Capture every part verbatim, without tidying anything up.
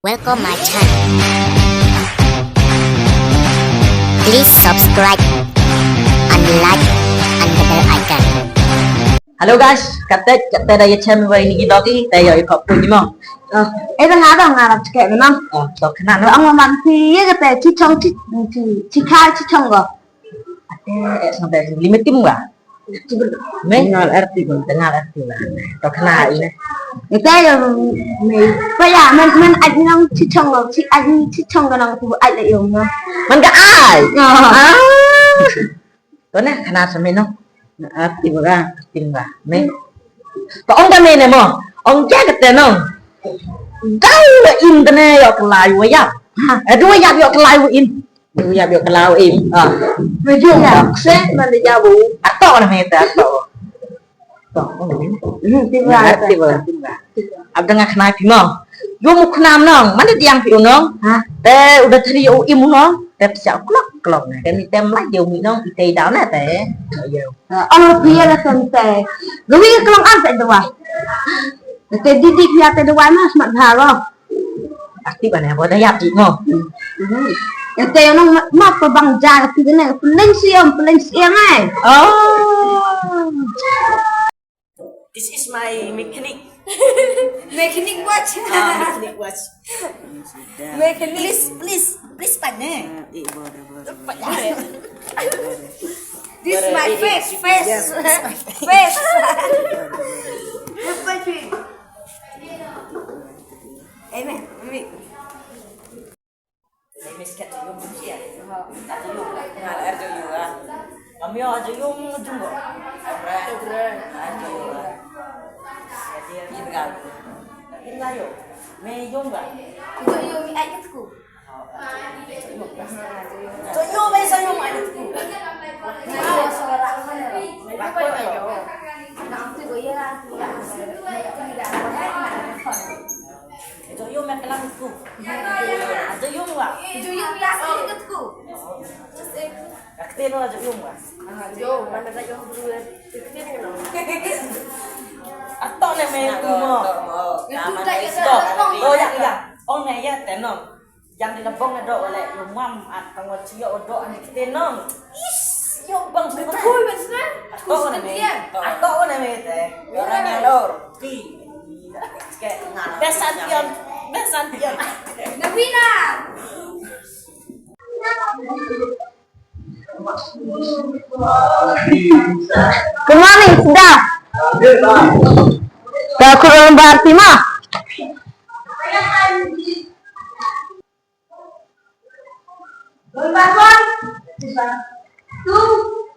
Welcome my channel. Please subscribe and like and the bell icon. Hello guys, kata kata da ya chem wa ini ki doki, ta ya ikop pun ni mo. Eh, dah ngarang ngarang cekek memang. Oh, to kena no. Ang man ti ya kata cicong ci ci ci kai cicong go. Ate eh sampai lima tim lah. Me ngal arti bang, tengah arti lah. To kena ini. Ita ya me paya men men ai nang cicong lo, ci ai cicong ka nang tu ai le yong no. Man ka ai. Ah. To ne kena sami no. Na arti bang, arti bang. Me. To ong ka me ne mo. Ong ja ka te no. Dau le in tene yo kelai wa yap. Eh, dua yap yo kelai wa in. Yu yap yu kelau im. Ah. Yu yap se man de jabu. Ato na me ta ato. To, oh, ni. Hmm, tiba. Tiba, tiba. Ab dang khna pi mo. Yu mu khna nong, man de diang pi nong. Ha? Te udah tadi u im nong, te pisa klok klok na. Te mi tem lah yu mi nong, ite down na te. Yo. Ah, oh, dia lah santai. Lui kelong an te dua. Te didik ya te dua mas mat haro. Aktif ane, apa dah ya, mo. Hmm. Yang te nong ma, ma pa bang ja ti ne, peling siam, peling siam ai. Oh. This is my mechanic. Mechanic watch. Ah, mechanic watch. Mechanic. Please, please, please pat ne. Pat ne. This is my face, face. Yes, this is my face. Face. Look at me. Amen. Amen. Ai, miskat jong ïa. Jong ïa. Nga la er jong ïa. Ngam ïoh jong ïa jong ko. Jong ïa. Jong ïa. Ïa nga ïoh. Me ïoh ba. Jong ïa mi ai kat ku. Jong ïa me sa ïoh ai kat ku. Jong ïa me kelam ku. Jong ïa me la kat ku. Ka ktien la jong ïa me. Ato ne me tu mo. Ato. Oh ya ya. Ong ne ya te no. Yang di lebong do le ïa mam at tang wa cio do ani kite nong. Is, ïa bang sima. Betul ben sima. Ato ne me. Ato ne me te. Orang yang lor. Ki. Ke ngan. Besan pion. Besan pion. Nawina. Good morning, Sida. Ka khur lembar tima.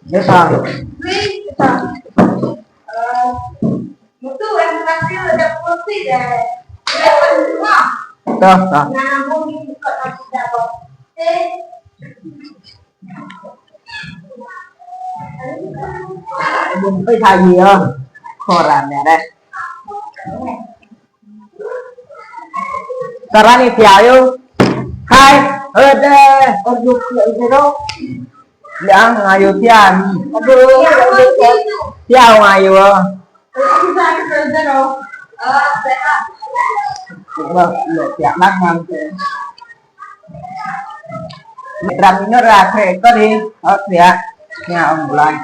Yes, sir. Yes, sir. Bun phi tha ïa khora ne re. Tara ni pia ïa. Hai, ade, orjuk le zero. Liang ayo tian. Tiaw ayo. Ba lo tiak nak nang te. Ram ino ra kre ko ri. Ot ya. Nya ong bulan.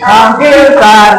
Thank you, sir.